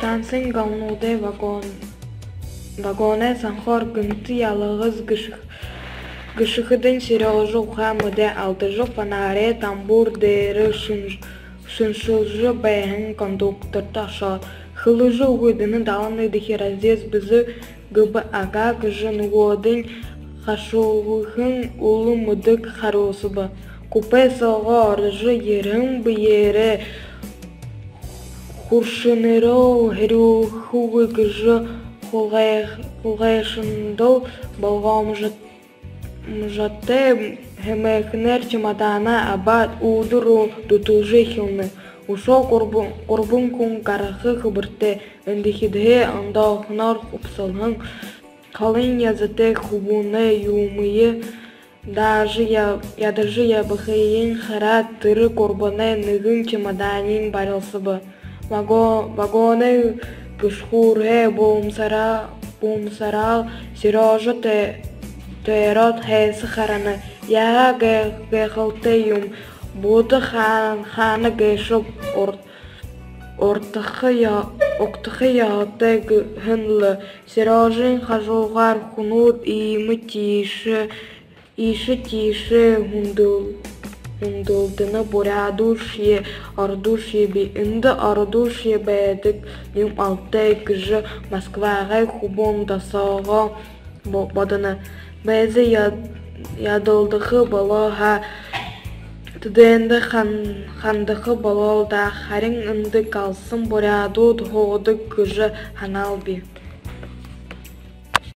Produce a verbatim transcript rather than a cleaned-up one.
Станциин галнуудай вагон, вагоной санхаар гэнтэ ялгаас гэшэх-, гэшэхэдэнь Серёжа ухаа мэдээ алдажа, фонарай тамбуур дээрэ шэн-, шэншэлжэ байһан кондукторто ошоод: «Хэлэжэ үгыт, энэ далан нэгэдэхи разъезд бэзэ», — гэбэ. «Ага», — гэжэ нүгөөдэнь хашуулһан үлэ мэдэг харюусаба. Купе соогоо орожо ерэһэн бэеэрээ хүршэнээрээ хэрүүхэгүйб гэжэ хулгай-, хулгайшандал болгоомжо-, -можотой хэмээхэнээр чемоданаа абаад, үүдэ руу дүтэлжэ эхилнэ. Үшөө гурбан, гурбан хүн гараха хэбэртэй. Эндэхидээ ондоохоноор хубсалһан, холын язатай хүбүүнэй юумые даажа я-, ядажа ябахыень хараад, тэрэ гурбанай нэгэн чемоданиинь барилсаба. Ваго-, вагоной гэшхүүрһээ буумсараа-, буумсараал Серёжа тэ-, тойроод һайса харана. Яагаа гэ-, гайхалтай юм, буудал хаан-, хаана гээшэб, ур-, уртаха я-, угтаха ёһотой гэ-, һэн лэ. Серёжын хажуугаар хүнүүд иимэ тиишэ, иишэ тиишээ хүндэл-, хүндэлдэнэ. Буряадуудшье, ородуудшье бии. Эндэ ородуудшье байдаг юм алтай гэжэ Москвагай хүбүүн досоогоо бо-, бодоно. Байза яд-, ядалдаха болоо һаа, тэдээндэ хан-, хандаха болоол даа. Харин эндэ галсан буряадууд һуудаг гэжэ һанаал би.